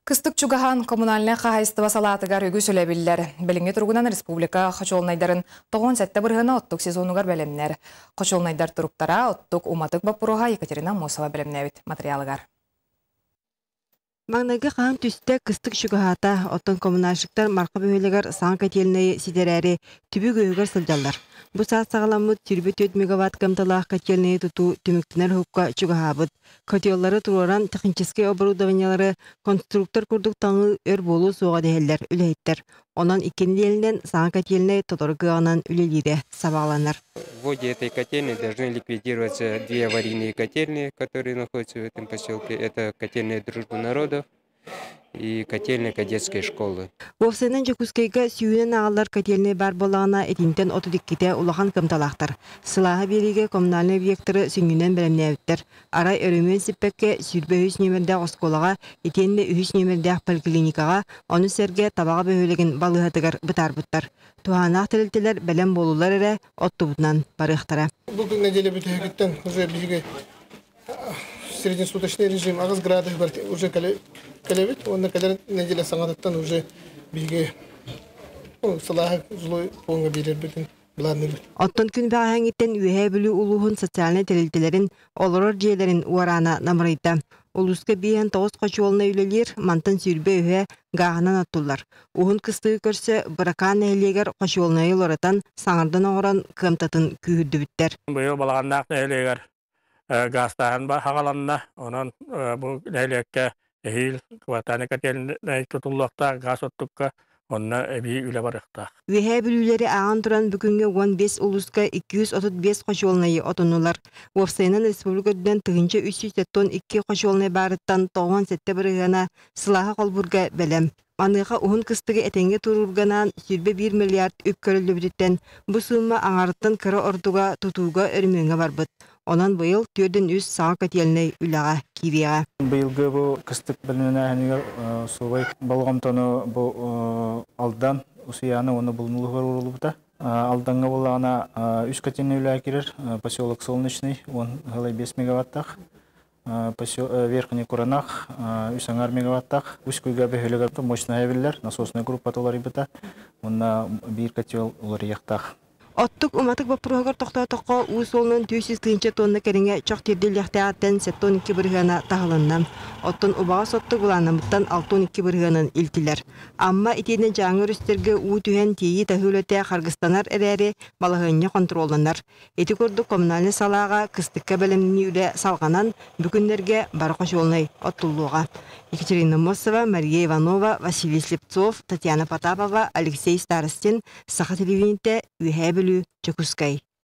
Кыстык чугаһаан коммунальнай хаһаайыстыба салаатыгар үгүс үлэ биллэр. Билиҥҥи туругунан республика хочуолунайдарын 97 бырыһыана оттук сезонугар бэлэмнэр. Хочуолунайдар туруктара, оттук уматык боппуруоһа Екатерина Мосова бэлэмнээбит материалыгар. Маҥнайгы хаһан түстэ, кыстык чугаһаата, оттон коммунальщиктар Марха бөһүөлэгэр саҥа котельнайы ситэрээри түбүк үөһүгэр сылдьаллар. Бу саас саҕаламмыт 24 мегаватт кыамталаах котельнайы тутуу түмүктэнэр уһукка чугаһаабыт. Котеллары туруоран техническэй оборудованиелары конструктор курдук таҥыы өр буолуо суоҕа дэһэллэр үлэһиттэр. Онон икки нэдиэлэнэн саҥа котельнай толору кыаҕынан үлэлиирэ сабаҕаланар. В ходе этой котельной должны ликвидироваться две аварийные котельные, которые находятся в этом поселке. Это котельная «Дружбы народов» и котельная кадетской школы. Уопсайынан Дьокуускайга сүүнэн ааҕыллар котельнай баар буоллаҕына, итинтэн 32-тэ улахан кыамталаахтар. Сылааһы биэриигэ коммунальнай объектары сүнньүнэн бэлэмнээбиттэр. Арай өрөмүөн сиппэккэ 23 нүөмэрдээх оскуолаҕа итиэннэ үһүс нүөмэрдээх поликлиникаҕа, ону сэргэ Табаҕа бөһүөлэгин балыыһатыгар бытаарбыттар. Туһааннаах тэрилтэлэр бэлэм буолулар эрэ оттубутунан барыахтара. Бу күн нэдиэлэ бүтэһигиттэн уже биһиги среднесуточный режим 8 градус уже кэлэбит уонна кэлэр нэдиэлэ саҥатыттан уже биһиги сылааһы жилой пууҥҥа биэрэрбитин былаанныыбыт. Оттон күн бэҕэһээҥҥиттэн Үөһээ Бүлүү улууһун социальнай тэрилтэлэрин олорор дьиэлэрин уораана намырыйда. Улууска 59 хочуолунай үлэлиир, мантан 23-һэ гааһынан оттуллар. Уһун кыстыгы көрсө Быракаан нэһилиэгэр хочуолунайы уларытан, саҥардан оҥорон кыамтатын күүһүрдүбүттэр. Быйыл Балаҕаннаах нэһилиэгэр гаастааһын хаҕаланна. Онон бу нэһилиэккэ эһиил квартальнай котельнай тутуллуохтаах гаас оттукка онно эбии үлэ барыахтаах. Үөһээ Бүлүүлэри ааҕан туран бүгүҥҥү 15 улууска 235 хочуолунайы отуннулар. Уопсайынан республика үрдүнэн 1372 хочуолунай баарыттан 97 бырыһыана сылааһы холбуурга бэлэм. Маныаха уһун кыстыгы этэҥҥэ туруурганаан 21 миллиард үп көрүллүбүтүттэн бу суумма аҥарыттан кыра ордуга тутууга өрөмүөҥҥэ барбыт. Онон быйыл 4-3 саҥа котельнай үлэҕэ киириэҕэ. Быйылгы бу кыстык бэлэмнээһинигэр суобай болҕомтону бу Алдан, Усуйаана уонна Булун улууһугар ууруллубута. Алдаҥҥа буоллаҕына үс котельнай үлэҕэ киирэр, поселок Солнечный 10,5 мегаваттаах, Верхний Куранах үс аҥаар мегаваттаах, Усть-Куйга бөһүөлэгэр мощная биллэр, насосная группата уларыйбыта, уонна биир котел уларыйыахтаах. Оттук уматык боппуруоһугар тохтоотоххо, уу суолунан 200 тыһыынча тонна кэриҥэ чох тиэрдиллиэхтээҕиттэн 72 бырыһыана таһылынна. Оттон убаҕас оттук былааннаммыттан 62 бырыһыанын илтилэр. Амма итиэннэ Дьааҥы өрүстэргэ уу түһэн тиэйии-таһыы үлэтэ харгыстанар эрээри, балаһыанньа хонтуруолланар. Ити курдук коммунальнай салааҕа кыстыкка бэлэмнэнии үлэ салҕанан, бу күннэргэ бары хочуолунай оттуллуоҕа. Екатерина Мосова, Мария Иванова, Василий Слепцов, Татьяна Потапова, Алексей Старостин, Саха телевидениетэ, Үөһээ Бүлүү, Дьокуускай.